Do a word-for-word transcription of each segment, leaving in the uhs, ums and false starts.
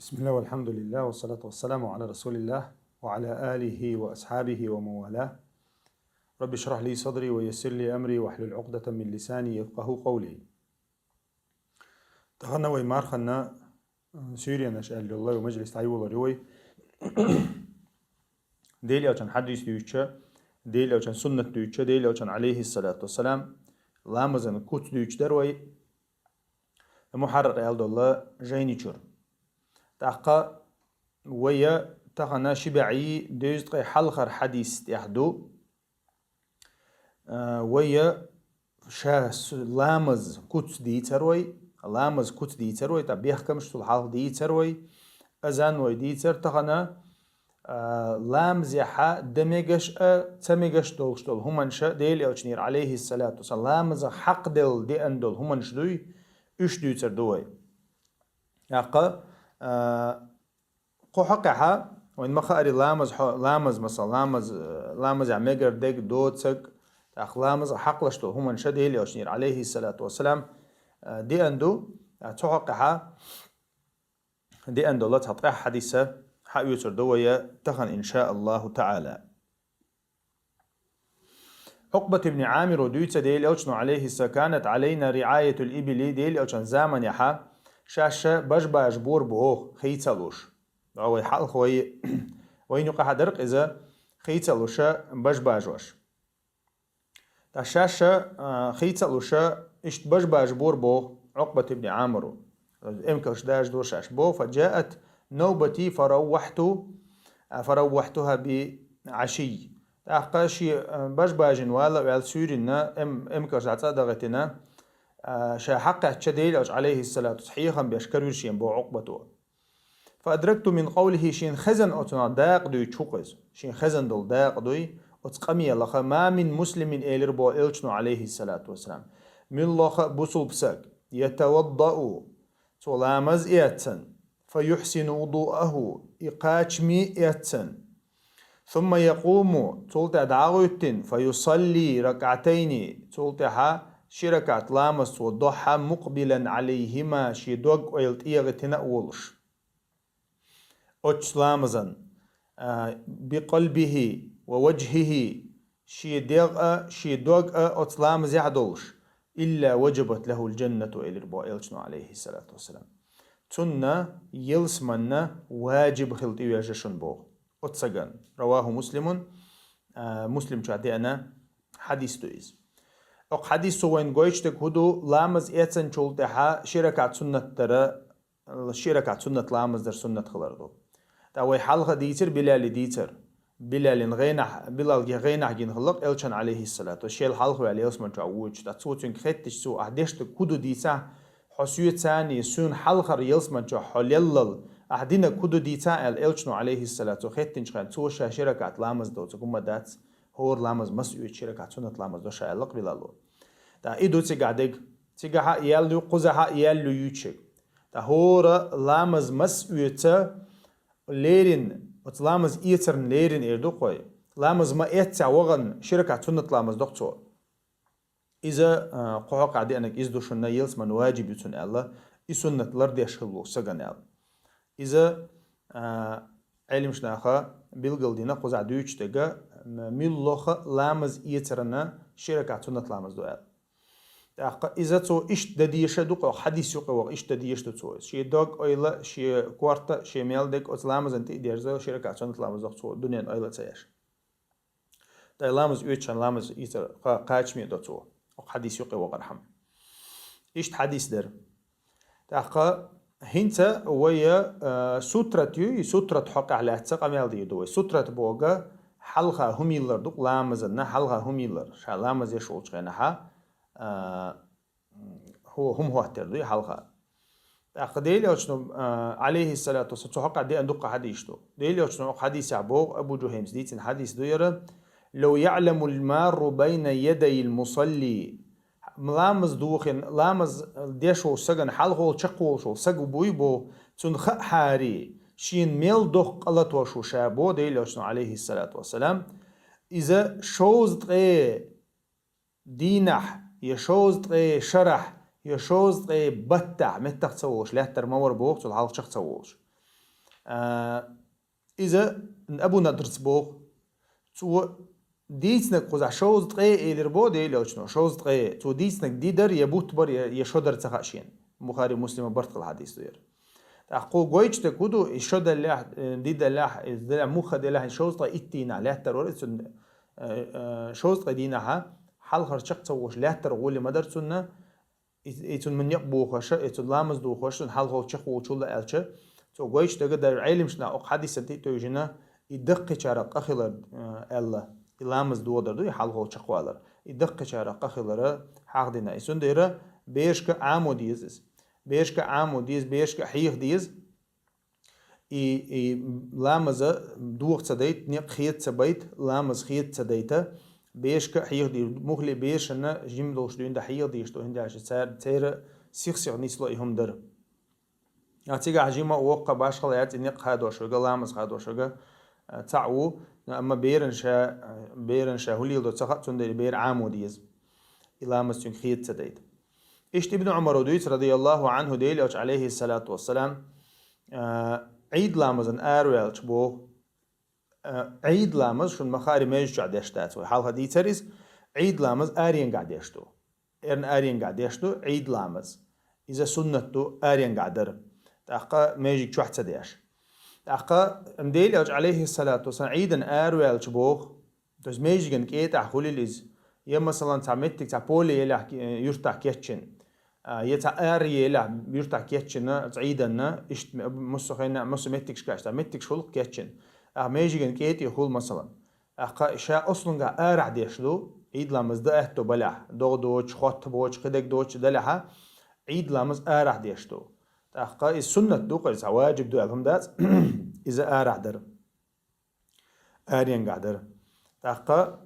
بسم الله والحمد لله والصلاة والسلام على رسول الله وعلى آله وأصحابه ومن والاه. رب اشرح لي صدري ويسر لي أمري واحلل عقدة من لساني يفقهوا قولي. Тахана вай марханна, э, суьйренаш аьлла йолла вай мажлис дӀайолар ю вай. Дела элчан хьадис дуьйча, Дела элчан суннат дуьйча, Дела элчан, алейхиссалату вассалам, ламазан куц дуьйча дар вай. Мухьаррар аьлла долла жайни чура. ТӀаккха вай тахана ши бӀаьи дезткъе хьалхара хьадис тӀехь ду. А, вай ша с-, ламаз куц дийцар вай, ламаз куц дийцар вай, тӀа бехкамаш цул хьалха дийцар вай, азан вай дийцар тахана, а, ламазехьа да мегаш а, ца мегаш долуш долу хӀуманаш а Дела элчанера, алейхиссалату вассалам, ламазах хьакхаделла деана долу хӀуманаш дуй, уьш дуьйцар ду вай. ТӀаккха, а, кху хьокъехьа, вайн ма хаари ламаз хьо-, ламаз, масала, ламаз, ламазехь мегар дег, доцаг, тӀаккха ламазах хьакхалаш долу хӀуманаш а Дела элчанера, алейхиссалату вассалам, а, деана ду, а, цу хьокъехьа деана долу цхьа ткъаь хьадис а хьаоьцур ду вай тахана, иншааллаху таӀала. Ӏукъбат ибн Ӏамиро дуьйцу, Дела элчано, алейхиссалам, канат алейна риаятул ибили, Дела элчан заманехьа шаьш бажбажа бора боху хийца а луш. Вай хьалха вай, вайна юкъахьа дара-кх иза хийца а луш бажбажош. Ткъа шаьш, а, хийца а луш, иштта бажбажа бора боху Ӏукъбат ибн Ӏамиро. Эмкалш дажадора шаьш боху, фаджаат навбати фараввахту, а, фараввахтуха би Ӏаший. ТӀаккха шен, а, бажбажина вала а ваьлла суьйранна эм-, эмкалш дӀа цӀа а дахийтина, а, ша хьакхаьчча Дела элча, алейхиссалату вассалам, хьехам беш каравира шена боху Ӏукъбато. Фа адракту мин къавлихи, шена хезна оцунах дакъа дуьйцуш хӀу-кх иза. Шена хезна долу дакъа дуй оцу къамелах, ма мин муслимин, элира боху элчано, алейхиссалату вассалам. Муьлхха а бусулба саг, ятаваддау, цо ламаз эцна, фа юхсину вудуаху, и кхачаме эцна. Сумма якъуму, цул тӀаьхьа дӀа а гӀуьттина, фа юсалли ракаӀатайни, цул тӀаьхьа ши ракаӀат ламаз цо дохьа, мукъбилан Ӏалайхима, шен дог-ойла тӀегӀиттина а волуш. Оцу ламазан, а, бикъалбихи ва ваджхихи, шен дегӀ а, шен дог а оцу ламазехь а долуш, илла ваджабат лахул джаннату, элира боху элчано, алейхиссалату вассалам. Цунна ялсамани ваджиб хила тӀевежа шуна боху оцу сагана. Раваху Муслимун, а, Муслим чохь деана хьадис ду иза. Окху хьадисо вайна гойтуш дерг хӀун ду, ламаз эцначул тӀаьхьа ши ракаӀат суннат дара, ши ракаӀат суннат ламаз дар суннат хилар ду. ТӀа вай хьалха дийцира Билали дийцар. Билалин гӀенахь, Билалге гӀенахь гина хилла-кх элчан, алейхиссалату, шел хьалха ваьлла ялсамани чохь воьдуш. ТӀа цо цуьнга хеттича цо: «Ахь деш дерг хӀун ду дийцахь, хьо соьца царний, суна хьалхара ялсамани чохь хьо леллал, ахь динарг хӀун ду дийцахь?» — аьлла элчано, алейхиссалату, хеттинчу хенахь цо ша ши ракаӀат ламаз доцург хӀумма дац, хӀора ламаз маса оьцу ши ракаӀат суннат ламаз до ша, аьлла-кх Билало. ТӀа и ду цигахь дерг, цигахь а ял ю, кхузахь а ял ю юьйцург. ТӀа хӀора ламаз маса оьцу леррина, оцу ламаз эцарна леррина эр ду-кх вай. Ламаз ма эццехь вахана ши ракаӀат суннат ламаз до-кх цо. Иза, а, кху хьокъехь деанарг иза ду шуна, ялсамани ваджиб ю цунна аьлла, и суннат лардеш хилла волчу сагана аьлла. Иза, а, Ӏеламнаха билгалдина кхузахь дуьйцуш дерг, м-, муьлхха а ламаз эцарна ши ракаӀат суннат ламаз до аьлла. ТӀаккха иза цо иштта дан дезаш ду-кх, хьадис юкъа ваха иштта дан дезаш ду цо иза. Шен дог-ойла, шен корта, шен мел дерг оцу ламазан тӀе а дерза, ши ракаӀат суннат ламаз до-кх цо, дуьненан ойла а ца еш. ТӀа ламаз оьцучхьана ламаз эцар кха-, кхачаме а до цо, окху хьадис юкъа вахархьама. Иштта хьадис дара. ТӀаккха хӀинца вай, а, сутрат ю, и сутрат хьокъехь лаьцна къамел дийр ду вай. Сутрат бохург хьалха хӀума йиллар ду-кх ламазанна, хьалха хӀума йиллар. Ша ламаз еш волчу хенахьа, а, хӀу-, хӀума хӀоттор дуй хьалха. ТӀаккха Делан Элчано, а, алейхиссалату вассалам, цу хьокъехь деана дуккха хьадисаш ду. Делан Элчано окху хьадисехь боху, Абу Жухаймс дийцина хьадис ду яра: «Лав яъламул марру байна ядайил мусалли». Ламаз дохийна, ламаз деш волу сагана хьалхо чекхволуш волу саг буй боху, цунна хаахьара, шена мел доккха къа латош ву ша боху Делан Элчано, алейхиссалату вассалам. Иза шовзткъе дийнахь, я шовзткъе шарахь, я шовзткъе баттахь меттах ца волуш лаьттар ма вара боху, цул хьалха чекх ца волуш. А, иза Абу Надрца боху. Цо дийцинарг кхузахь шовзткъе элира бо Делан Элчано, шовзткъе. Цо дийцинарг ди дара, я бутт бара, я, я шо дара ца хаьа шена. Бухари, Муслима барт хилла хьадис ду яра. ТӀаккха кхо гойтуш дерг хӀун ду, и шо даллехь, э, ди даллехь, и даллехь, муха даллехь, и шовзткъе итт дийнахь лаьттара вара, и цунна, э, э, шовзткъе дийнахьа хьалхара чекх ца вогӀуш лаьттара гӀоле ма дара цунна, и, и цунна ма некъ бохуша, и цунна ламаз дохуша, цунна хьалхо чекх волчул аьлча, цо гойтуш дерг дара Ӏелимашна окху хьадисан тӀе а тевжина, и даккхийчарах къа хилар, э, аьлла, и ламаз дохадар ду, и хьалхо чекхвалар. И даккхийчарах къа хилара хьахдина. И цундела берашка Ӏамо деза иза. Берашка Ӏамо деза, берашка хьеха деза. И, и ламаза дохо ца дайта, некъ хеда ца байта, ламаз хеда ца дайта, берашка а хьеха деза. Муххале берашна жима долуш дуьйна дан хьеха дезаш ду, хӀунда аьлча цара, церан сих-сиха нисло и хӀума дара. А цигахь жима а воккха башхала яц и некъ хадош верг, ламаз хадош верг, а, цхьаъ ву, амма беран ша, беран ша хӀун леладо ца хаьа, цундела бер Ӏамо деза. И ламаз цуьнга хеда ца дайта. Иштта Ибн Ӏумаро дуьйцу, радияллаху Ӏанху, Делан Элча, алейхиссалату вассалам, а, Ӏийд ламазан араваьлча боху, а, Ӏийд ламаз шуна ма-хаъара маьждиг чохь деш дац вай. Хьалха дийцара иза, Ӏийд ламаз аренгахь деш ду. Эрна аренгахь деш ду Ӏийд ламаз. Иза суннат ду аренгахь дара. ТӀаккха маьждиг чохь ца деш. ТӀаккха Делан Элча, алейхиссалату вассалам, Ӏийдан араваьлча боху, то есть маьждиган кӀетӀахь хуьлийла иза. Я, масалан, цхьа меттиг, цхьа поле елахь, э, юьртахь кечйина. А, я цхьа ара елахь юьртахь кечйина, цхьа Ӏийданна, иштта ме-, массо а хенахь, массо а меттигашкахь, цхьа меттигаш хуьлу-кх кечйина. Ахьа маьждиган кӀетӀе хуьлу, масалан. ТӀаккха ша ослунгахь арахь деш ду, Ӏийд ламаз дан аьтто балехь, догӀа доцуш, хотта боцуш, кхидерг доцуш далехьа, Ӏийд ламаз арахь деш ду. ТӀаккха иза суннат ду-кх, иза цхьа ваджиб ду аьлла хӀума дац, иза арахь дара. Аренгахь дара. ТӀаккха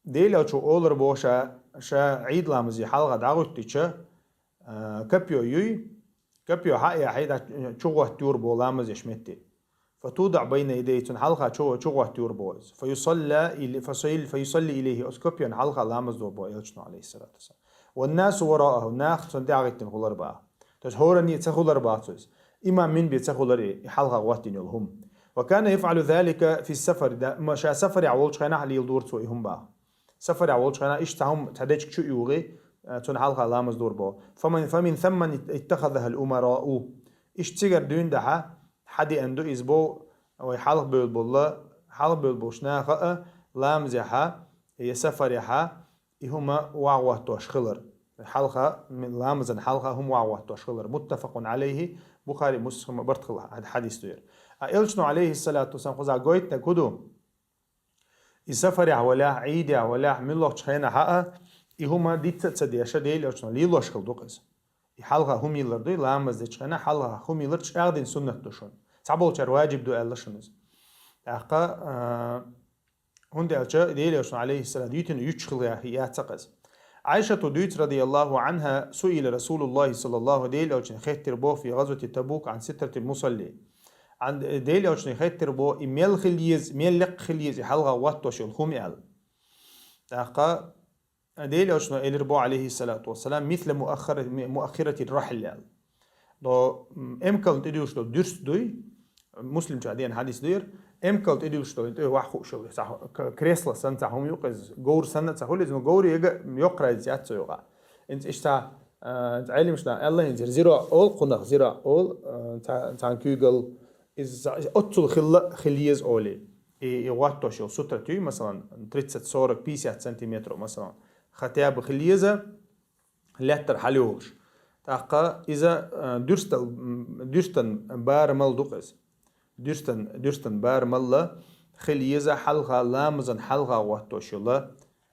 Делан Элчо олура боху ша, ша Ӏийд ламазе хьалха дӀагӀуьттича, а, копьё юй, копьё хьа а яхьий, дӀа чу гӀоттайора боху ламаз еш метте. فتوضع بين يديه, цунна хьалха чу, чу гӀоттайора боху иза. فيصلى إلي-, فيصل-, فيصلي إليه, оцу копьёна хьалха ламаз дора боху Элчано, алейхиссалату вассалам. والناس وراءه, нах цунна тӀаьхьа гӀиттина хилар боху. То есть хӀоранна ца хилар боху цо иза. Имам мин бен ца хилар и, и хьалха гӀоттийна йолу хӀума. وكان يفعل ذلك في السفر, да, ма ша сафарехь волчу хенахь леладора цо и хӀума боху. Сафарехь волчу хенахь иштта цхьа хӀума, цхьа дечиг чу а юхий, а, цунна хьалха ламаз дора боху. فمن, فمن ثم اتخذها الأمراء. Иштта цигара дуьйна дахьа, хьадеана ду иза боху, вай хьалха бевлла болу, хьалха бевлла болчу наха а, ламазехьа, я сафарехьа, и хӀума вагӀоттош хилар. Хьалха, ламазан хьалха хӀума вагӀоттош хилар. متفق عليه, Бухари, Муслима барт хилла хьад-, хьадис ду яра. А Элчано, алейхиссалату вассалам, кхузахь гойтинарг хӀун ду? И сафарехь валехь, Ӏийдехь валехь, муьлххачу хенахь а, и хӀума дицца а ца деш, Делан Элчано лелош хилла ду-кх иза. И хьалха хӀума йиллар ду, и ламаз дечу хенахь хьалха хӀума йиллар чӀагӀдина суннат ду шуна. Цхьаболчара ваджиб ду аьлла шуна иза. ТӀаккха, а, ХӀунда аьлча Делан Элчано, алейхиссалам, дитина юьтуш хилла яц-кх иза. Ӏайшата дуьйцу, радияллаху Ӏанха, سئل رسول الله صلى الله, Делан Элчанна хеттира боху في غزوة تبوك عن سترة المصلي. Ӏан-, Делан Элчанна хеттира боху, и мел хила еза, мел лекха хила еза, и хьалха гӀоттош йолу хӀума аьлла. ТӀаккха Делан Элчано элира боху, алейхиссалату вассалам, مثل مؤخرة, مؤخرة الرحل аьлла. До, м, эмкална тӀедуьллуш долу дуьрста дуй, Муслим чохь деана хьадис ду яра, эмкална тӀедуьллуш долу, тӀе ваха хууш йолу, цхьа хӀу-, к-, кресло санна цхьа хӀума ю-кх иза, говр санна а ца хуьлу иза, но говр яга йоккха разница яц цу юкъахь. ХӀинца иштта, а, Ӏелимашна аьлла, хӀинца зира олу кхунах, зира олу, а, цхьа-, цхьана куьйгалла, иза оццул хилла, хила еза олий. И, и гӀоттош йолу сутра туьй, масалан, тридцать, сорок, пятьдесят сантиметров, масалан, хотя бы хила еза, лаьттара хьалайолуш. ТӀаккха иза, а, дуьрстал-, м, дуьрстан барамал ду-кх иза. Дуьрстан, дуьрстан барамалла хила еза хьалха, ламазан хьалха гӀоттош йолу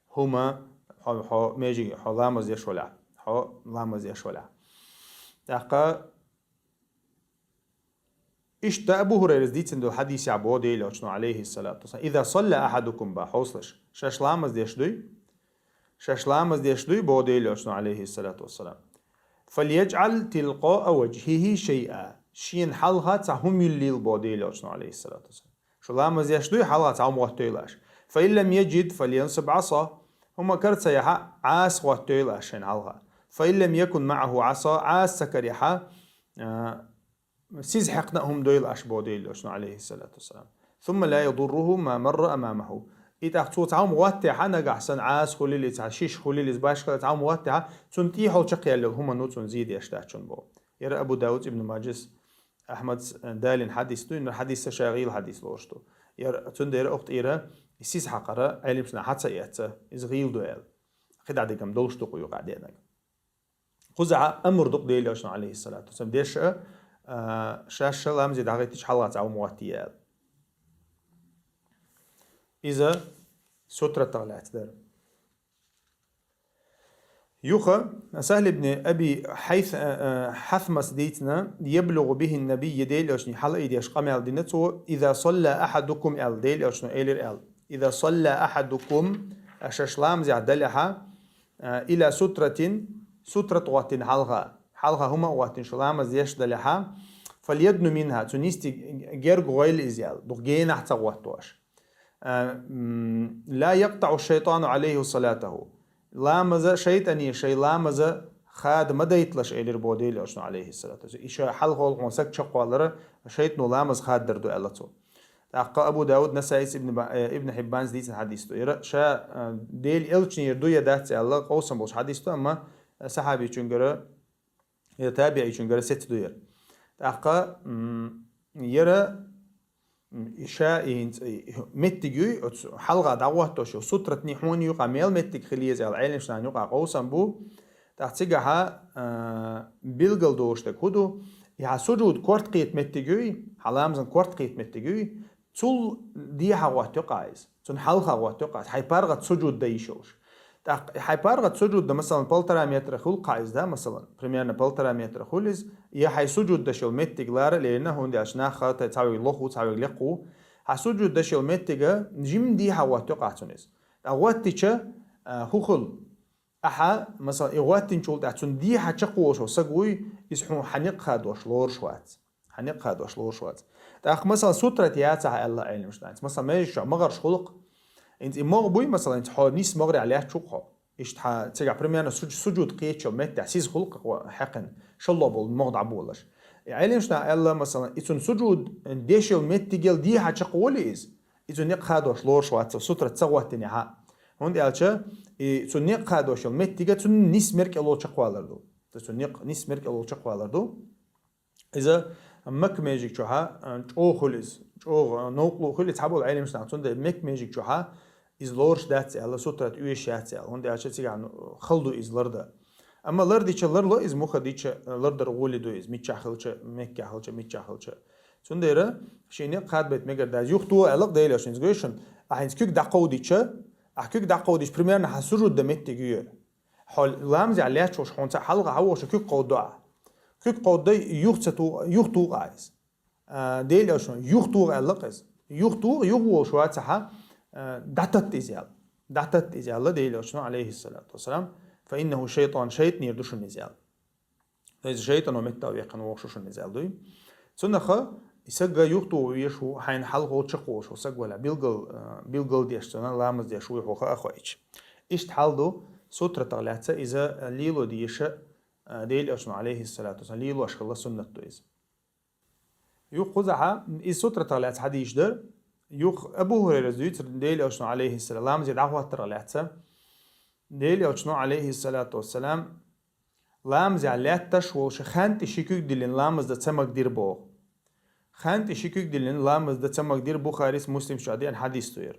хӀума хьо, хьо меже, хьо ламаз деш валахь, хьо ламаз деш валахь. ТӀаккха Иштта Абу Хурайрас дийцина долу хьадисехь боху Делан Элчано, алейхиссалату вассалам: «إذا صلى أحدكم», боху хьовсалаш. Шаьш ламаз деш дуй? Шаьш ламаз деш дуй, боху Делан Элчано, алейхиссалату вассалам. «فليجعل تلقاء وجهه شيئا». Шена хьалха цхьа хӀума йиллийла, боху Делан Элчано, алейхиссалату вассалам. Шу ламаз деш дуй, хьалха цхьа хӀума гӀоттойла аша. «فإن لم يجد فلينصب عصا». ХӀума кара ца яхьа, Ӏаса гӀоттойла аша шайна хьалха. «فإن لم يكن معه عصا», Ӏаса ца карахьа, а, сиз хьекхна а хӀума дойла аш бо Делан Элчано, алейхиссалату вассалам. ثم لا يضره ما مر أمامه. И тӀаккха цо цхьа хӀума гӀоттехьа, нагахь санна Ӏаса хуьлийла, цхьа шиша хуьлийла, башха цхьа хӀума гӀоттехьа, цунна тӀехьал чакхъяьлла йола хӀума цунна зе деш дац шун бо. Яра Абу Давуд, Ибн Маджас, Ахмад далин хьадис ду, инна хьадис ша гӀийла хьадис лоруш ду. Яра цундела укх тӀера и сиз хьакхар Ӏелимашна хьа ца эцна, иза гӀийла ду аьлла. КхидӀа дигам долуш ду кху юкъа деанарг. Кхузахьа амр ду-кх Делан Элчано, алейхиссалату вассалам, деш а, а, шаьш ша ламазе дӀахӀиттича хьалха цхьа хӀума гӀоттае аьлла. Иза сутратах лаьцна дара. Юха Сахьл ибн Аби Хьайс-, а, а, Хьасмас дийцина, يبلغ به النبي, Делан Элчане хьалаайдеш къамел дина цо, إذا صلى أحدكم аьлла, Делан Элчано элира аьлла. إذا صلى أحدكم, а, шаьш ламазехь далехьа, а, إلى سترة, сутрат гӀоттина хьалха, хьалха хӀума а гӀоттина шу ламаз деш далехьа, فليدن منها, цу нисти герга гӀойла иза аьлла, дукха генахь ца гӀоттош. А, м, لا يقطع الشيطان عليه صلاته. Ламаза шайтӀане шайн ламаза хада ма дайталаш, элира бо Делан Элчано, алейхиссалату вассалам. И ша хьалха волу хьуна саг чекхвалара шайтӀано ламаз хададар ду аьлла цо. ТӀаккха Абу Давуд, Насаис, Ибн Ба-, э, Ибн Хьиббанс дийцина хьадис ду. Яра ша, э, Делан Элчанера ду я дац аьлла, къовсам болуш хьадис ду, амма сахьабичунгара, я табиӀичунгара сецца ду яра. ТӀаккха, м, яра, м, и ша и хӀинца и меттиг юй, оцу хьалха дӀагӀоттош йолу сутратний хьуна юкъа мел меттиг хила еза аьлла, Ӏелимашна юкъа къовсам бу. ТӀаккха цигахьа, а, билгал долуш дерг хӀун ду? И хьан сужуд корта кхета меттиг юй, хьан ламазан корта кхета меттиг юй, цул дехьа гӀоттайо-кх иза. Цунна хьалха гӀоттайо-кх иза. Хьайн паргӀат сужуд дан йиш йолуш. ТӀаккха хьайн паргӀат сужуд дан, масалан, полтора метра хуьлу-кх иза, да, масалан, примерно полтора метра хуьлу иза, я хьайн сужуд деш йолу меттиг лара а лерина, хӀунда аьлча нах хатай цхьаверг лоху, цхьаверг лекху. Хьан сужуд деш йолу меттига жимма дехьа гӀоттайо-кх цунна иза. ТӀаккха гӀоттича, а, хӀун хуьлу? Ахьа, масалан, и гӀоттинчул тӀаьхьа цунна дехьа чекхволуш волу саг вуй, иза хьуна хьан некъ хадош лоруш вац. Хьан некъ хадош лоруш вац. ТӀаккха, масалан, сутрат яцахь аьлла Ӏелимашна, масалан, межиг чохь могӀарш хуьлу-кх. ХӀинца и могӀа буй, масалан, хӀинца хьо нийса могӀарехь лаьтташ ву-кх хьо. Иштта хьан цигахь, примерно, суж-, сужуд кхетачу меттехь сиз хуьлу-кх хьекхина, шалло болу могӀа дӀаболалуш. И Ӏелимашна аьлла, масалан, и цунна сужуд деш йолу меттигел дехьа чекхволий иза, и цунна некъ хадош лоруш вац, цо сутрат ца гӀоттинехь а. ХӀунда аьлча и цунна некъ хадош йолу меттига цунна нийса мер кӀелол чекхвалар ду. Цунна некъ нийса мер кӀелол чекхвалар ду. Иза Макка межиг чохьа, а, чӀогӀа хуьлу иза, чӀогӀа, а, новкъарло хуьлу иза цхьаболу Ӏелимашна, цундела Макка межиг чохьа иза лоруш дац аьлла, сутрат оьшуш яц аьлла, хӀунда аьлча цигахь, ну, хала ду иза лардан. Амма лардича ларло иза, муха дича лардар гӀоли ду иза, миччахь хилча, Маккахь хилча, миччахь хилча. Цундела шен некъ хадабайта мегар дац. Юхатоха аьлла-кх Делан Элчано, иза гой шуна, ахьа хӀинца куьг дӀакховдича, ахьа куьг дӀакховдича, примерно хьан сужуд дан меттиг ю яра. Хьо ламазехь лаьтташ волуш хьуна цхьа хьалха хьан вохуш куьг кховдадо ахьа. Куьг кховдадай, юха ца туху, юхатоха ахьа иза. А, Делан Элчано, юхатоха аьлла-кх иза. Юхатоха, юха волуш вацахь а, а, дӀататта иза аьлла. ДӀататта иза аьлла Делан Элчано, алейхиссалату вассалам. فإنه شيطان, шайтӀанера ду шуна иза аьлла. Иза шайтӀано меттах вехкина вохуш ву шуна иза аьлла дуй. Цунаха и саг юхатоха везаш ву, хьайна хьалха чекхволуш ву саг валахь, билгал, а, билгал деш цунна, ламаз деш вуй хьо хаа хоуьйтуш. Иштта хьал ду, сутратах лаьцна иза лело дезаш, а, Делан Элчано, алейхиссалату вассалам, лелош хилла суннат ду иза. Юха кхузахьа, иза сутратах лаьцна хьадийш дара. Юха Абу ХӀурайрас дуьйцура Делан Элчано, алейхиссалам, ламазе дӀахӀоттарах лаьцна. Делан Элчано, алейхиссалату вассалам, ламазехь лаьтташ волуш хантӀе ши куьг диллина ламаз дан ца магадира боху. ХантӀе ши куьг диллина ламаз дан ца магадира, Бухарис, Муслимс чохь деана хьадис ду яра.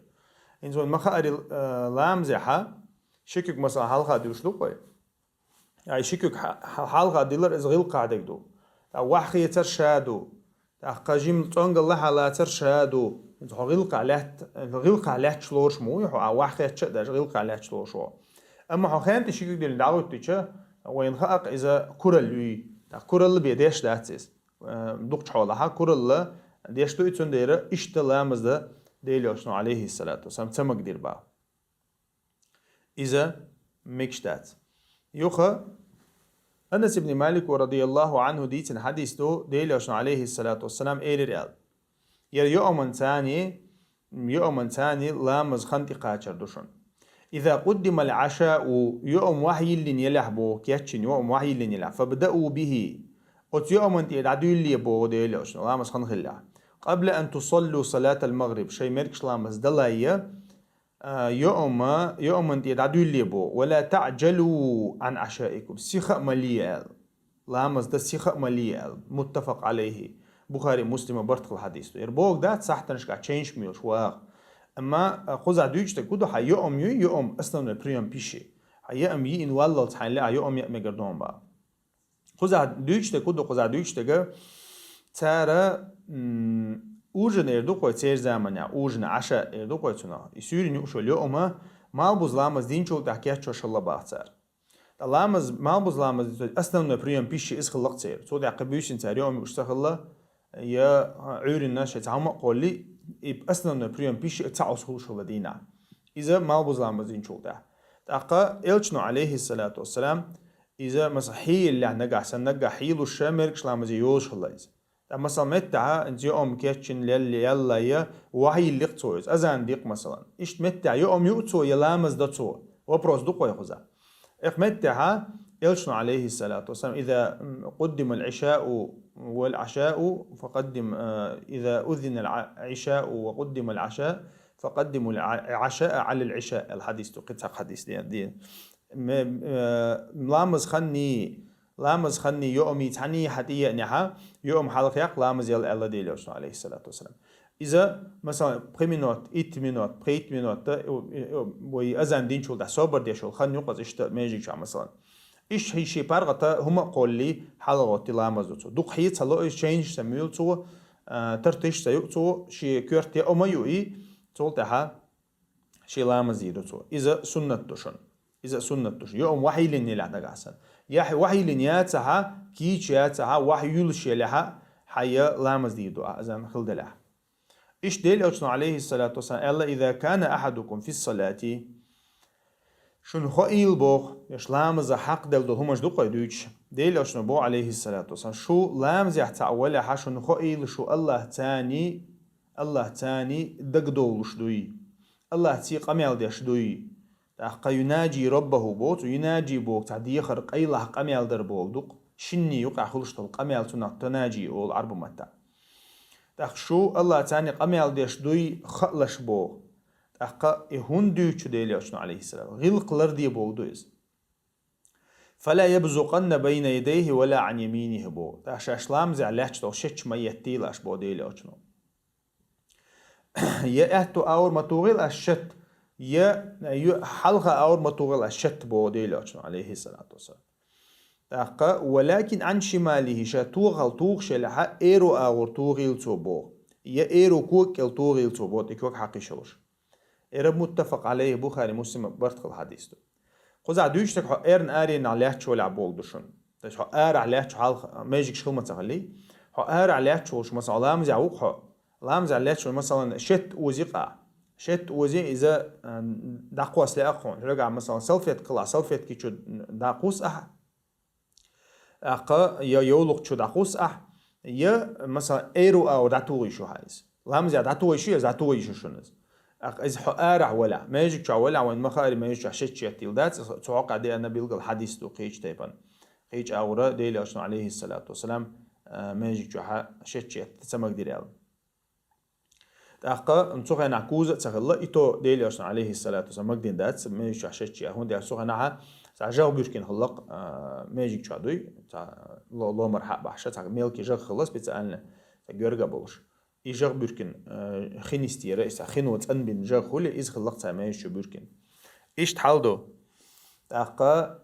ХӀинца вайн ма-хаъара, э, ламазехьа ши куьг, масала, хьалха дуьллуш ду-кх вай. Ай, ши куьг хьа-, хьа-, хьалха диллар иза гӀиллакхахь дерг ду. ТӀаккха ваха хецар ша ду. ТӀаккха жимма цӀонгал лахьа лацар ша ду. ХӀинца хьо гӀиллакхахь лаьтта, гӀиллакхахь лаьтташ лоруш ма вуй хьо, а ваха хетча а даже гӀиллакхахь лаьтташ лоруш ву. Амма хьо хантӀе ши куьг диллина дӀахӀуьттича, вайна хаьа-кх иза куралла юй. ТӀаккха куралла бен деш дац иза. Э, дукхачу хьолахьа куралла деш ду и, цундела иштта ламаз дан Делан Элчано, алейхиссалату вассалам, ца магадира боху. Иза мегаш дац. Юха Анас ибн Малико, радияллаху анху, дийцина хьадис ду, Делан Элчано, алейхиссалату вассалам, элира аьлла: «Яра йоаман цани, йоаман цани ламаз хан тӀекхачар ду шуна. Иза къуддимал Ӏашау, йоам ваха йиллина елахь боху, кечйина йоам ваха йиллина елахь, фабдау бихи, Оцу йоӀаман тӀе дӀадуьйлале боху Делан Элчано, ламаз хан хилла. «Къабла ан тусаллу салатал магъриб», шайн мергаш ламаз далайя, а, йоӀама, йоӀаман тӀе дӀадуьйлале боху. «Ва ла таъджалу ан Ӏашаикум», сиха а ма ле аьлла. Ламаз дан сиха а ма ле аьлла. Муттафакъ Ӏалайхи. Бухари, Муслима барт хилла хьадис ду. Ер бохург дац, сахьтанашкахь чейнаш муьйлуш ваха. Амма, а, кхузахь дуьйцуш дерг хӀун ду, хьан йоӀам юй, йоӀам, основной приём пищи. Хьан йоӀам йиъна валлалц хьайна лаьа, хьан йоӀам яа мегар ду боху. Кхузахь дуьйцуш дерг хӀун ду, кхузахь дуьйцуш дерг, цара, м, ужин эр ду-кх вай церан заманахь, ужин, Ӏаша эр ду-кх вай цунах. И суьйранна юуш йолу йоӀам, малхбуза ламаз динчул тӀаьхьа кечъеш хилла боху цара. Ткъа ламаз, малхбуза ламаз, основной приём пищи иза хилла-кх церан. Цул тӀаьхьа кхин буьйсанна цара йоӀам юуш ца хилла, я Ӏуьйранна шайн цхьа хӀума а кхоллий, и основной приём пищи ца Ӏуса хуьлуш хилла дийнахь. Иза малхбуза ламаз динчул тӀаьхьа. ТӀаккха Элчано, Ӏалайхиссалату вассалам, иза, масала, хьийиллехь нагахь санна, наггахь хьийлуш ша мергаш ламазе йозуш хилла иза. ТӀаккха, масала, меттехь, иза йоӀам кечйина лелла, яллай, я вахьийиллина-кх цо иза, азан ди-кх, масала. Иштта меттехь йоӀам юу цо, я ламаз до цо? Вопрос ду-кх вай кхузахь. Эх меттехь, Элчано, Ӏалайхиссалату вассалам: «Иза, м, къуддимал Ӏишау вал Ӏашау, факъаддим, э, иза уззинал Ӏа-, Ӏишау ва къуддимал Ӏаша, факъаддимул Ӏа-, Ӏашаа Ӏалал Ӏиша», аьлла хьадис ду, кхин цхьа хьадис де, де. Ме-, э, ламаз ханний, ламаз ханний, йоӀамий цхьаьний хьан тӀееанехь, йоӀам хьалха яккха, ламаз яла аьлла Делан Элчано, Ӏалайхиссалату вассалам. Иза, масала, пхи минот, итт минот, пхийтта минот, э, э, э, вай азан динчул тӀаьхьа собар деш йолу хан ю-кх иза иштта межиг чохь, масала. Иштта шен паргӀата хӀума а кхоллий, хьалагӀоттий ламаз до цо. Дукха хье ца ло иза, чейнаш ца муьйлу цо, а, тартиш ца юу цо, шен коьрта йоӀам а юй, цул тӀаьхьа шен ламаз дийр ду цо. Иза суннат ду шуна. Иза суннат ду шуна. ЙоӀам вахьийиллина елахь нагахь санна. Я вахьийиллина яцахь, кийча яцахь, вахьа юьллуш елахь, хьан я ламаз дийр ду ахь, азан хилла делахь. Иштта Делан Элчано, Ӏалайхиссалату вассалам, аьлла: «Иза кана ахьадукум фиссалати». Шуна хоийла боху, еш ламаза хьакъ делла долу хӀуманаш ду-кх вай дуьйцуш. Делан Элчано боху, Ӏалайхиссалату вассалам, шу ламазехь цхьаъ валахь, шуна хоийла шу АллахӀаца, АллахӀаца дагадовлуш дуй, АллахӀаца къамел деш дуй. ТӀаккха юнаджи роббаху боху, цу юнаджи боху цхьа дехар, къайлаха къамел дар боху ду-кх, шинна юкъахь хуьлуш долу къамел, цунах тунаджи олу Ӏарбу маттахь. ТӀаккха шу АллахӀаца къамел деш дуй хаалаш боху. ТӀаккха и хӀунда дуьйцу Делан Элчано, Ӏалайхиссалам? ГӀиллакх ларде боху ду иза. «Фала ябзукъанна байна ядайхи вала ан яминихи», боху. ТӀаккха шаьш ламазехь лаьтташ долу шеташ ма еттийла аша, боху Делан Элчано. Я аьтту агӀор ма тухийла аша шетта, я, я хьалха агӀор ма тухийла аша шетта, боху Делан Элчано, Ӏалайхиссалату вассалам. ТӀаккха: «Валакин ан шималихи», ша тохал тухуш елахь, эро агӀор тухийла цо, боху. Я эро кога кӀел тухийла цо, боху, тӀе ког хьакхиш йолуш. Эра муттафакъ Ӏалайхи, Бухари, Муслима барт хилла хьадис ду. Кхузахь дуьйцуш дерг хьо эрна аренахь лаьтташ валахь боху ду шуна. То есть хьо арахь лаьтташ хьалха, межигаш хила ма ца хилий. Хьо арахь лаьтташ волуш, масала, ламазехь ву-кх хьо. Ламазехь лаьтташ волуш, масала, шетта ози-кх ахь. Шетта ози иза, а, дӀакхосса лаьа-кх хьуна. Хьоьгахь, масала, салфетка хилахь, салфетки чу дӀакхусс ахь. ТӀаккха я йовлакх чу дӀакхусс ахь, я, масала, эро агӀор дӀатухийша хьан иза. Ламазехь дӀатухийша, я дӀатухийша шуна иза. ТӀаккха иза хьо арахь валахь, межиг чохь валахь, вайн ма-хаара, межиг чохь шеташ еттийла дац, цу хьокъехь деана билггал хьадис ду кхечу тайпана. Кхечу агӀора Делан Элчано, Ӏалайхиссалату вассалам, а, межиг чохь шеташ етта ца магадира аьлла. ТӀаккха цу хенахь куза а ца хилла, и то Делан Элчано, Ӏалайхиссалату вассалам, магадина дац, межиг чохь шеташ е, хӀунда аьлча цу хенахь цхьа жагӀа буьркина хилла-кх, а, межиг чохь дуй, цхьа ло-, ломара хьа а бахьаш, цхьа мелкий жагӀа хилла специально, цхьа гоьрга а болуш. И жагӀа буьркина, а, хи нисдера, и цхьа хино цӀанбина жагӀа хуьлу, иза хилла-кх цхьа межиг чу буьркина. Иштта хьал ду. ТӀаккха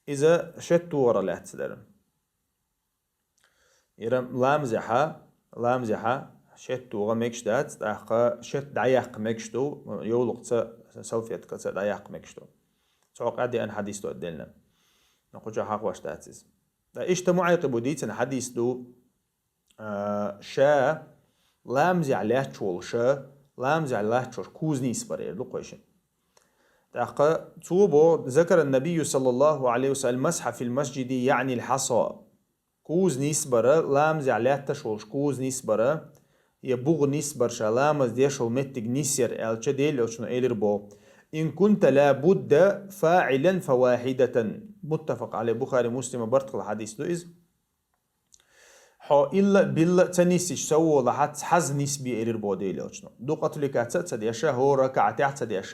иза шетта тухарах лаьцна дара. Ира ламазехьа, ламазехьа шетта тугӀа мегаш дац, тӀаккха шетта дӀаяккха мегаш ду, йовлакхца, салфеткаца дӀаяккха мегаш ду. Цо къа деана хьадис ду отдельно. Но кху чохь хьахош дац иза. Ткъа иштта Муайкъибу дийцина хьадис ду, а, ша ламазехь лаьтташ волуша, ламазехь лаьтташ волуш куза нийсбар эр ду кхойшина. ТӀаккха цо бо: «Закара набийю саллаллаху алейхи ва саллям масха фил масджиди, яънил хьаса». Куза нисбара, ламазехь лаьтташ волуш куза нисбара, я бугӀа нисбара ша ламаз деш волу меттиг нисъяр аьлча, Делан Элчано элира бо: «Ин кунта ла будда фаъилан фа вахидатан». Муттафакъ алей, Бухари, Муслима барт хилла хьадис ду иза. Хьо илла а билла а ца нисдича ца волахьа, цхьазза нисбе, элира боху Делан Элчано. Дукха отвлекаться а ца деш, хӀора ракаӀатехь а ца деш,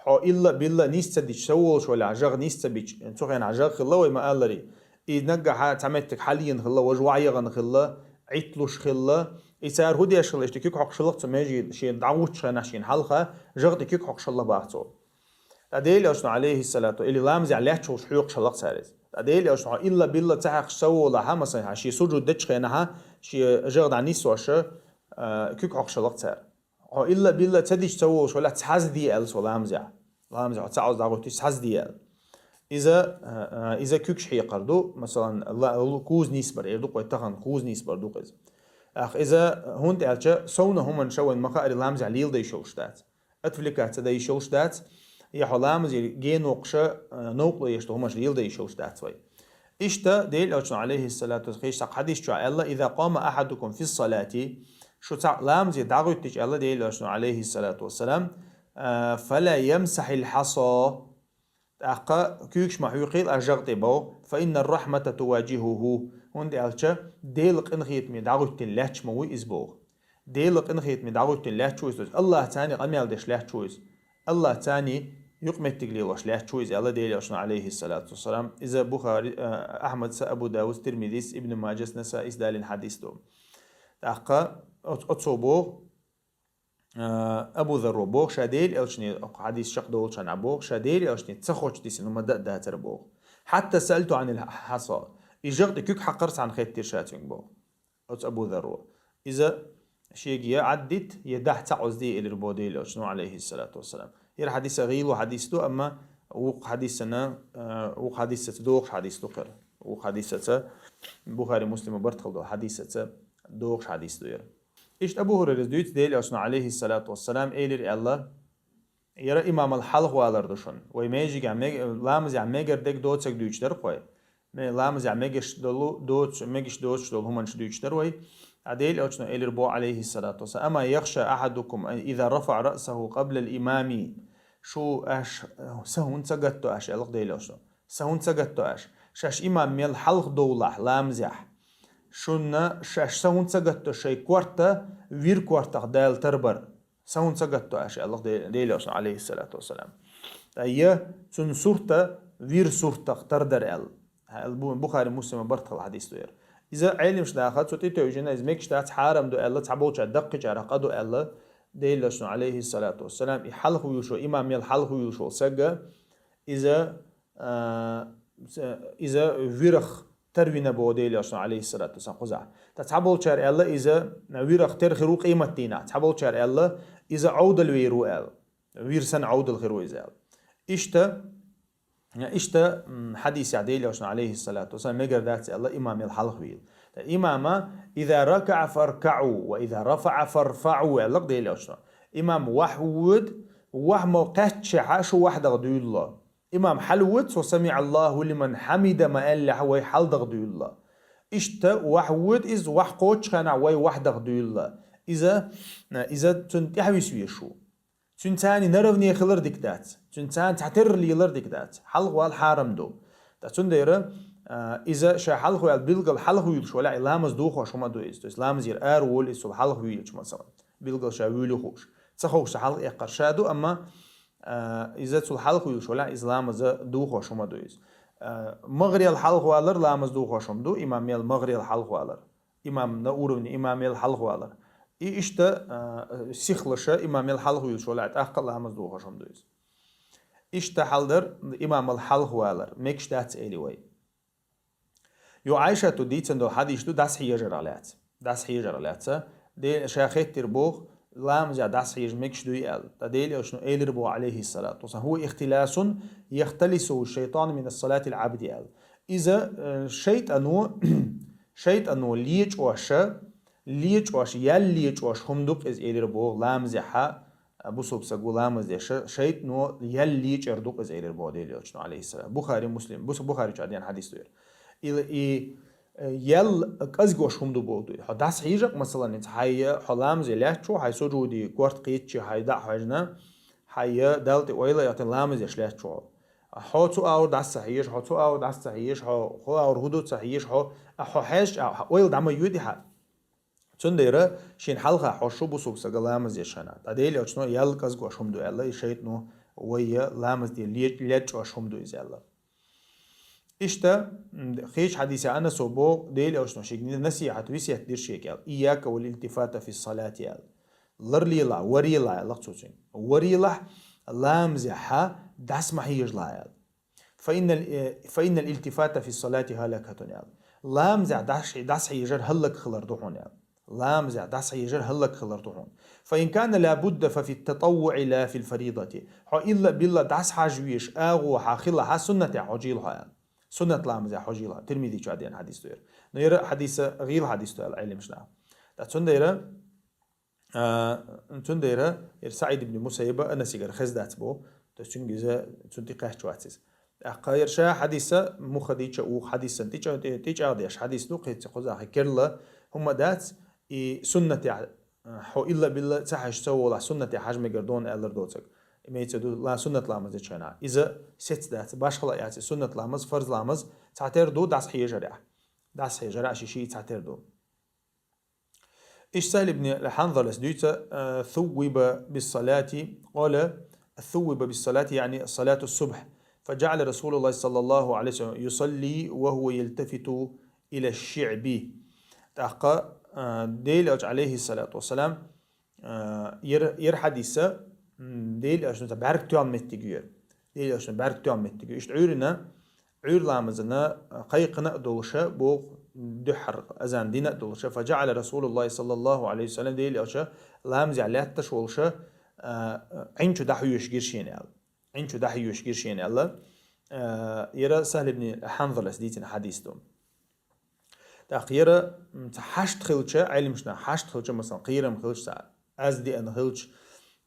хьо илла а билла а нис ца дича ца волуш валахь, жагӀа нис ца бича, цу хенахь жагӀа хилла вай ма-аллара. И наггахьа цхьа меттиг хьалаена хилла, важа ваӀ яхана хилла, Ӏитталуш хилла. И цара хӀун деш хилла, иштта куьг хьокхуш хилла-кх цу меже, шена дӀагӀуттучу хенахь шена хьалха, жагӀа тӀе куьг хьокхуш хилла бах цо. Ткъа Делан Элчано, Ӏалайхиссалату, или ламазехь лаьтташ волуш хьоькхуш хилла-кх цара иза. Ткъа Делан Элчано хьо илла а билла а ца хьаькхча ца волахьа, масала, хьан шен сужуд дечу хенахьа, шен жагӀа дӀанисвеш, а, куьг хьокхуш хилла-кх цара. Хьо илла а билла а ца дича ца волуш валахь, цхьазза де аьлла цо ламазехь. Ламазехь хьо цхьа Ӏовза дӀагӀуьттича, цхьазза де аьлла. Иза, а, а, иза куьгаш хьекхар ду, масалан, ла-, лу-, куза нисбар, эр ду-кх вай тахана, куза нисбар ду-кх иза. ТӀаккха иза, хӀунда аьлча, совнаха хӀуманаш вайна ма-хаъара ламазехь леладайта йиш йолуш дац. Отвлекаться дан йиш йолуш дац, я хьо ламазера генокхуша, а, новкъарло еш долу хӀуманаш леладайта йиш йолуш дац вай. Иштта Делан Элчано, Ӏалайхиссалату вассалам, кхечу цхьа хьадис чохь аьлла: «Иза къама ахьадукум фиссалати», шу цхьаъ ламазе дӀагӀуьттича, аьлла Делан Элчано, Ӏалайхиссалату вассалам, а, «фала ямсахьил хьаса». ТӀаккха куьйгаш ма хьоькхийла аш жагӀа тӀе боху, «фа инна рахьмата туваджихӀухӀу», хӀунда аьлча Делан къинхетаме дӀагӀуьттина лаьтташ ма вуй иза боху. Делан къинхетаме дӀагӀуьттина лаьтташ ву иза. АллахӀаца къамел деш лаьтташ ву иза. АллахӀаца юкъаметтиг лелош лаьтташ ву иза, аьлла Делан Элчано, Ӏалайхиссалату вассалам. Иза Бухари, а, Ахьмадца, Абу Давудца, Тирмизис, Ибн Маджас, Насаис далийна хьадис ду. ТӀаккха оц-, оцо боху, а, Абу Зарро боху, ша Делан Элчане, хьадис чекхдолучарна боху, ша Делан Элчане ца хоттуш дисина хӀума дан а дацара боху. «Хьатта саалту Ӏанил хьаса». И жагӀа тӀе куьг хьакхар цхьаьна хеттира ша цуьнга боху. Оцу Абу Зарро. Иза шега я Ӏаддита, я дахьа цхьаъ Ӏовза де, элира боху Делан Элчано, Ӏалайхиссалату вассалам. ХӀара хьадис а гӀийла хьадис ду, амма вукху хьадисана, а, вукху хьадисаца догӀуш хьадис ду хӀара. Вукху хьадисаца, Бухари, Муслима бартхала долу хьадисаца догӀуш хьадис ду хӀара. Иштта Абу ХӀурайрас дуьйцу, Делан Элчано, Ӏалайхиссалату вассалам, элира аьлла: «ХӀара имамал хьалхавалар ду шуна. Вай межигехь мег-, ламазехь мегар дерг доцург дуьйцуш дара-кх вай. Ме-, ламазехь мегаш долу, доцу-, мегаш доцуш долу хӀуманаш дуьйцуш дара вай». А Делан Элчано элира боху, Ӏалайхиссалату вассалам: «Ама яхша ахьадукум иза рафаӀа раъсахӀу къаблал имами». Шу аш, са хӀунда ца гатдо аш, аьлла-кх Делан Элчано. Са хӀунда ца гатдо аш? Шаьш имам мел хьалха довлахь ламазехь, шуна шаьш са хӀунда ца гатдо шайн корта вир кортах Дала тарбар? Са хӀунда ца гатдо аш, аьлла-кх Де-, Делан Элчано, Ӏалайхиссалату вассалам. Ткъа я цуьнан сурта вир суртах тардар аьлла. Хьал-, Бу-, Бухари, Муслима бартхала хьадис ду хӀара. Иза Ӏеламнаха даха, цу тӀе тевжина, иза мегаш дац, хьарам ду аьлла, цхьаболчара даккхийчарах къа ду аьлла, Делан Элчано, Ӏалайхиссалату вассалам, и хьалха вуьйлуш волу, имам мел хьалха вуьйлуш волу сага, иза, а, с-, иза вирах тарвина боху Делан Элчано, Ӏалайхиссалату вассалам, кхузахь. Ткъа цхьаболчара аьлла, иза вирах тера хир ву къематдийнахь. Цхьаболчара аьлла, иза Ӏовдал вер ву аьлла. Вир санна Ӏовдал хир ву иза аьлла. Иштта, иштта, м, хьадисехь Делан Элчано, Ӏалайхиссалату вассалам, мегар дац аьлла, имам мел хьалха вийла. Ткъа имама: «Иза ракаӀа фаркаӀу, ва иза рафаӀа фарфаӀу», аьлла-кх Делан Элчано. Имам вахьа воьду, вахьа ма кхаьччехьа, шу вахьа даха дуьйлало. Имам хьалавоьду, цо «СамиӀаллаху лиман хьамида» ма аьллехьа, вай хьалдахадуьйлало. Иштта вахьа воьду иза, вахьа кхоччу хенахь вай вахьа дахадуьйлало. Иза, иза цунна тӀаьхьависа везаш ву. Цуьнца наравне хилар дика дац. Цуьнца цхьатерра лелар дика дац. Хьалха вала хьарам ду. Ткъа цундела, а, иза ша хьалха ваьлла, билггал хьалха вуьйлуш валахь, и ламаз дохош хӀума ду иза. То есть ламазера ара волу иза цул хьалха вуьйлучу, масалан. Билггал ша вуьйлу хууш. Ца ховшца хьалха эккхар ша ду, амма а, иза цул хьалха вуьйлуш валахь, иза ламаза дохош хӀума ду иза. А, магӀарел хьалха валар ламаз дохош хӀума ду, имам мел магӀарел хьалха валар. Имам на уровне, имам мел хьалха валар. И иштта, а, сихлаша имам мел хьалха вуьйлуш валахь, тӀаккха а ламаз дохош хӀума ду иза. Иштта хьал дар имамал хьалха валар, мегаш дац эли вай. Йо, Ӏайшату дийцина долу хьадис ду дӀасахьежарах лаьцна. ДӀасахьежарах лаьцна. Де-, ша хеттира боху, ламазехь дӀасахьежа мегаш дуй аьлла. Ткъа Делан Элчано элира боху, Ӏалайхиссалату вассалам: «ХӀува ихтиласун яхталисуху шайтану мина салатил Ӏабди», аьлла. Иза, э, шайтано, шайтано лечӀоша, лечӀош, ял лечӀош хӀума ду-кх иза элира боху, ламазехьа, а, бусулба саг ву ламаз деш, шайтано ял лечӀар ду-кх иза элира боху Делан Элчано, Ӏалайхиссалам. Бухари, Муслим, Бус-, Бухари чу а деана хьадис ду хӀара. И, и, э, ял кӀезигош хӀума ду боху ду. Хьо дӀасахьежа-кх, масалан, хӀинца хьайн, хьо ламазе лаьтташ ву, хьайн сужуде корта кхетча, хьайн дӀа а хьоьжна, хьайн Далла тӀе ойла а яхийтина ламаз деш лаьтташ ву хьо. Хьо цу агӀор дӀаса ца хьежа, хьо цу агӀор дӀаса ца хьежа, хьо хӀу агӀор хӀу ду ца хьежа, хьо, а хьо хьежача, а, хьо ойла дӀа ма йоде хьа. Цундела шийна хьалха хьо шу бусулба сага ламаз деш хана. ТӀа Дела Элчано ял кӀазгош хӀума ду аьлла, и шайтӀано вай ламаз де ле-, лечкъош хӀума ду иза аьлла. Иштта, м, хеча хьадиса Анасо бо, Дела Элчано шийга насихьат, весет дир шийга аьлла. «إياك والالتفات في الصلاة», аьлла. Ларлелахь, варелахь, аьлла цо цунга. Варелахь, ламазехьа дӀаса ма хьежалахь, аьлла. «فإن ال-, فإن الالتفات في الصلاة هلكة», аьлла. Ламазехьа дӀаса, дӀаса хьежар хӀаллак хилар ду хьона, аьлла. Ламазехьа дӀаса хьежар хӀаллак хилар ду хьона. «فإن كان لا بد ففي التطوع لا في الفريضة». Хьо илла-билла дӀаса хьажа везаш агӀо хьа хилахь, суннатехьа хьожийла хьо, аьлла. Суннат ламазехьа хьожийла хьо. Тирмизе чу деана хьадис ду яр. Но яр хьадис гӀийла хьадис ду аьлла Ӏилманча наха. ТӀа цундела, а, цундела яр СаӀид ибн Мусаййиба Анасагара хеза дац бо, то есть цунга иза, цунна тӀа кхаьча вац иза. ТӀаккха яр ша хьадис муха дийча, укх хьадисан тӀа чӀа-, тӀа-, тӀа чӀагӀдеш хьадис ду, кхетаце кхузахьа керла хӀума дац, и суннатехьа, а, хьо илла-билла ца хьежа ца волахь, суннатехьа хьажа мегар дона аьлар доцург. Имеется в виду, ла-, суннат ламаз деча хана. Иза сецца дац, башхала яц, и суннат ламаз, фарз ламаз цхьатера ду дӀаса хьежарехьа. ДӀаса хьежарехьа ши-ши цхьатера ду. Иштта Сахьл ибн Хьанзалас дуьйцу, а, ثوب بالصلاة، قال: ثوب بالصلاة، يعني صلاة الصبح، فجعل رسول الله صلى الله عليه وسلم يصلي وهو يلتفت إلى الشعب. ТӀаккха, а, Дела Элча, алейхиссалату вассалам, а, яр, яр хьадис, м, Дела Элчано цхьа бӀаргтоьхна моттиг ю яр. Дела Элчано бӀаргтоьхна моттиг ю. Иштта Ӏуьйрана, Ӏуьйра ламазана кхайкхина а долуша, боху дуьххьара азан дина а долуша, فجعل رسول الله صلى الله عليه وسلم, Дела Элча ламазехьа лаьтташ волуша, а, Ӏин чу дӀахьоьжуш гира шена аьлла. Ӏин чу дӀахьоьжуш гира шена аьлла. А, яр Сахьл ибн Хьанзалас дийцина хьадис ду. ТӀаккха яр, м, цхьа хьашт хилча, Ӏилманча наха хьашт хилча, масалан, кхерам хилча, цхьа аз деана хилча,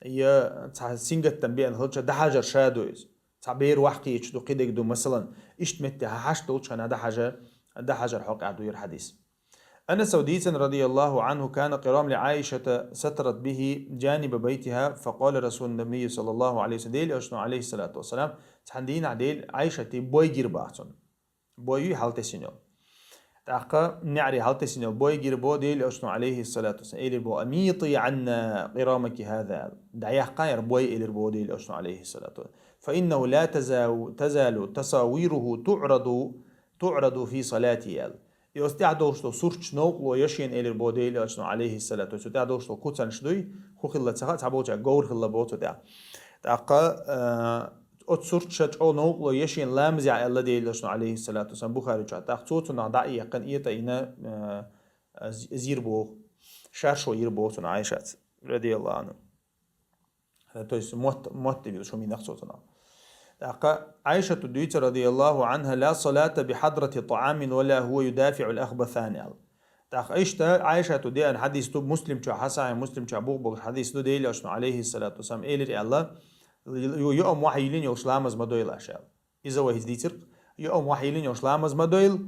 я цхьа сингаттам беана хилча, дӀахьажар ша ду иза. Цхьа бер ваьхкхеташ ду, кхидерг ду, масалан, иштта метте хьа хьашт долчу хана дӀахьажа-, дӀахьажар хьокъехь ду яр хьадис. Анаса дийцина, رضي الله عنه: كان قرام لعائشة سترت به جانب بيتها، فقال رسول النبي صلى الله عليه وسلم, Дела Элчано, алейхиссалату вассалам, цхьана дийнахь Дела Ӏайшата бой гира боху цунна. Бой ю хьалтесина йолу. ТӀаккха неӀаре хьалтесина йолу бой гира боху Дела Элчано, алейхиссалату вассалам, элира боху: «أميطي عنا قرامك هذا», аьлла. ДӀаяккха хӀара бой, элира боху Дела Элчано, алейхиссалату вассалам. «فإنه لا تزا-, تزال تصاويره تعرض، تعرض في صلاتي», аьлла. И оцу тӀехь долуш долу сурташ новкъало я шена, элира боху Дела Элчано, алейхиссалату вассалам. Цу тӀехь долуш долу куцанаш дуй, хӀун хилла ца хаьа, цхьаболчара говр хилла боху цу тӀехь. ТӀаккха, а, оцу сурташа чӀогӀа новкъало я шена ламазехь аьлла Дела Элчано, алейхиссалату вассалам, Бухари чохь. ТӀаккха цо цунах дӀа а яьккхина, этӀа а йина, а, а, з-, зийр боху. Шаршо йир боху цунна Ӏайшас, радияллаху Ӏанху. То есть мотт-, мотт вилла шу минах цо цунах. ТӀаккха Ӏайшату дуьйцу, радияллаху Ӏанха: «لا صلاة بحضرة طعام ولا هو يدافع الأخبثان», аьлла. ТӀаккха иштта Ӏайшату деана хьадис ду, Муслим чохь, хьа Сахьихь Муслим чохь бух болуш хьадис ду, Дела Элчано, алейхиссалату вассалам, элира аьлла: «Ю-, юъам вахьа йиллина йолуш ламаз ма дойла аша», аьлла. Иза вай хӀинца дийцира, юъам вахьа йиллина йолуш ламаз ма дойла,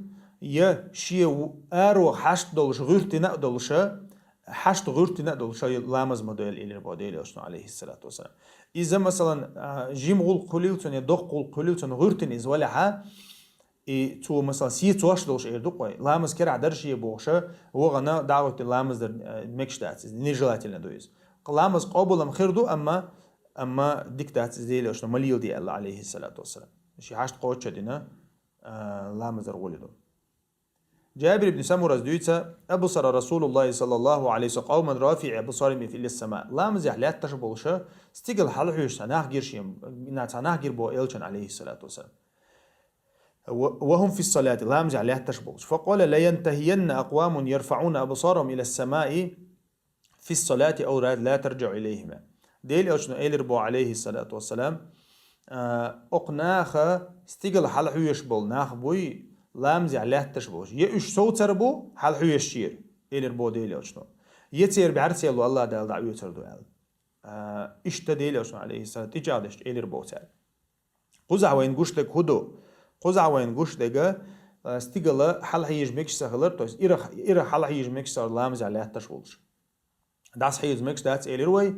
я шен ву-, аро хьашт долуш, гӀуьртина а долуша, хьашт гӀуьртина а долуша ламаз ма дойла, элира боху Дела Элчано, алейхиссалату вассалам. Иза, масалан, а, жима гӀуллакх хуьлийла цунна, я доккха гӀуллакх хуьлийла цунна, гӀуьртина иза валехьа, и цо, масалан, сецош долуш эр ду-кх вай. Ламаз керахь дара шен бохуша, вахана дӀа а гӀуьртина ламаз дар, а, мегаш дац иза, нежелательно ду иза. Ламаз къобалам хир ду, амма, амма дика дац иза, Дела Элчано ма леладе аьлла, алейхиссалату вассалам. Шен хьашт кхочуш а дина, а, ламаз дар гӀур ду. Джабир ибн Самурас дуьйцу: «أبصر رسول الله صلى الله عليه وسلم قوما رافعي أبصارهم إلى السماء». Ламазехь лаьтташ болуша, стигала хьалахьоьжуш цхьа нах гира шен, цхьа нах гира боху Элчана, алейхиссалату вассалам. «و-، وهم في الصلاة», ламазехь лаьтташ болуш. «فقال: لينتهين أقوام يرفعون أبصارهم إلى السماء في الصلاة أو لا ترجع إليهم». Дела Элчано элира боху, алейхиссалату вассалам, а, окху наха стигала хьалахьоьжуш болу нах буй, ламазехь лаьтташ болуш. Я уьш совцар бу хьалахьоьжучера, элира боху Дела Элчано. Я церан бӀаьрса ло Аллах Дала дӀаоьцур ду аьлла. А, иштта Дела Элчано, алейхиссалату, тӀечӀагӀдеш элира боху цара. Кхузахь вайна гуш дерг хӀун ду? Кхузахь вайна гуш дерг, а, стигала хьалахьежа мегаш ца хилар, то есть ирах, ирах хьалахьежа мегаш ца хилар ламазехь лаьтташ волуш. ДӀасахьежа мегаш дац, элира вай,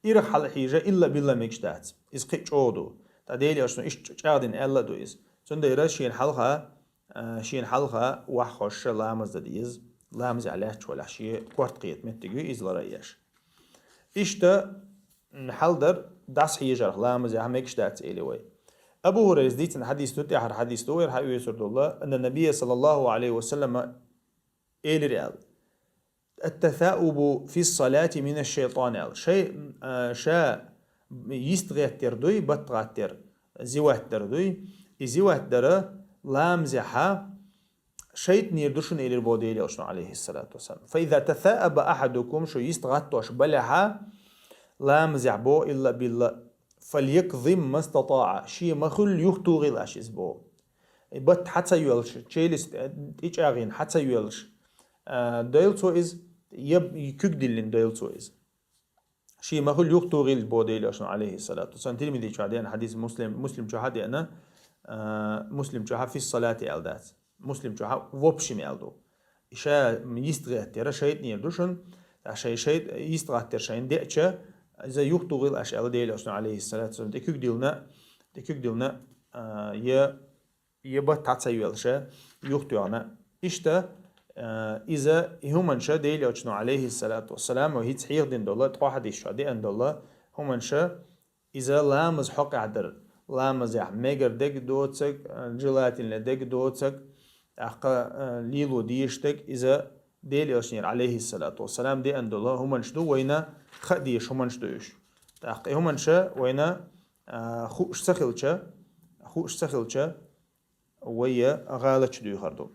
ирах хьалахьежа илла-билла мегаш дац. Иза кхин а чӀогӀа ду. ТӀаккха Делан Элчано иштта чӀагӀдина аьлла а ду иза. Цундела шена хьалха, а, шена хьалха ваххоша ламаз дан деза. Ламазехь лаьтташ валахь шен корта кхета меттиг ю иза лара а еш. Иштта, м, хьалдар дӀасахьежарх ламазехь мегаш дац, эли вай. Абу ХӀурайрас дийцина хьадис ду, тӀаьхьара хьадис ду, вай хьаоьцур долу, анна Набия саллаллаху алейхи ва саллама элира аьлла: «Ат-тасаубу фи салати мина шайтан», аьлла. Шай, а, ша йист гӀеттер дуй, батт гӀаттер, зиват дар дуй. И зиват дара ламазехьа шайтанера ду шуна, элира бо Делан Элчано, алейхиссалату вассалам. «Фа иза тасааба ахадукум», шу йист гӀаттош балехьа, ламазехь бо, илла билла, «фальякзим мастатаа», шен ма хуьллу юхатухийла аш иза бо. И батт хьа ца йоьллуш, челюсть тӀечӀагӀйина хьа ца йоьллуш, а, дойла цо иза, я куьг диллина дойла цо иза. Шен ма хуьллу юхатухийла бо Делан Элчано, алейхиссалату вассалам. Тирмизи чохь деана хьадис, Муслим, Муслим чохь а деана, а, Муслим чохь а фи салати аьлла дац. Муслим чохь а в общем аьлла ду. И ша йист гӀеттера шайтанера ду шуна, а шай шайт-, йист гӀаттер шайна деача, иза юхатухийла аш аьлла Делан Элчано, алейхиссалату вассалам. ТӀе куьг диллина, тӀе куьг диллина, а, я я батт хьа ца йоьллуш, юхатоьхна. Иштта, а, иза и хӀуманаш Делан Элчано, алейхиссалату вассалам, хӀинца хьехадина долу, ткъа хьадис чохь деана долу хӀуманаш, иза ламаз хьокъехь дар, ламазехь мегар дерг доцург, а, желательно дерг доцург, тӀаккха, а, лело дезаш дерг, иза Делан Элчанера, алейхиссалату вассалам, деана долу хӀуманаш ду, вайна хаа дезаш хӀуманаш ду уьш. ТӀаккха и хӀуманаш вайна а, хууш ца хилча, хууш ца хилча, вай гӀалаташ дуьйхур ду.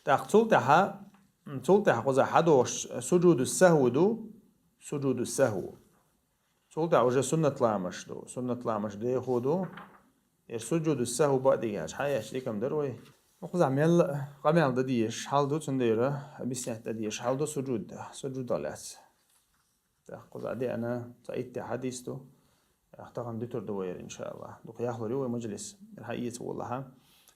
ТӀаккха цул тӀаьхьа, цул тӀаьхьа кхузахь хьадогӀуш суджуду сахву ду, суджуду сахву. Цул тӀаьхьа уже суннат ламазаш ду, суннат ламазаш дехо ду. Ер суджуду сахву баъдига яц, хьан яц дика-м дара вай. Ну, кхузахь мел къамел дан дезаш хьал ду, цундела объяснять дан дезаш хьал ду суджуд, суджудах лаьцна. ТӀаккха кхуза деана цхьа итт хьадис ду. ТӀаккха тахана дуьтур ду вай, иншааллахӀ. Дукха яхлур ю вай мажлис. Ир хьаэца волахьа.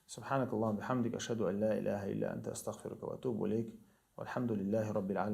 سبحانك اللهم وبحمدك، أشهد أن لا إله إلا أنت، أستغفرك وأتوب إليك. والحمد لله رب العالمين.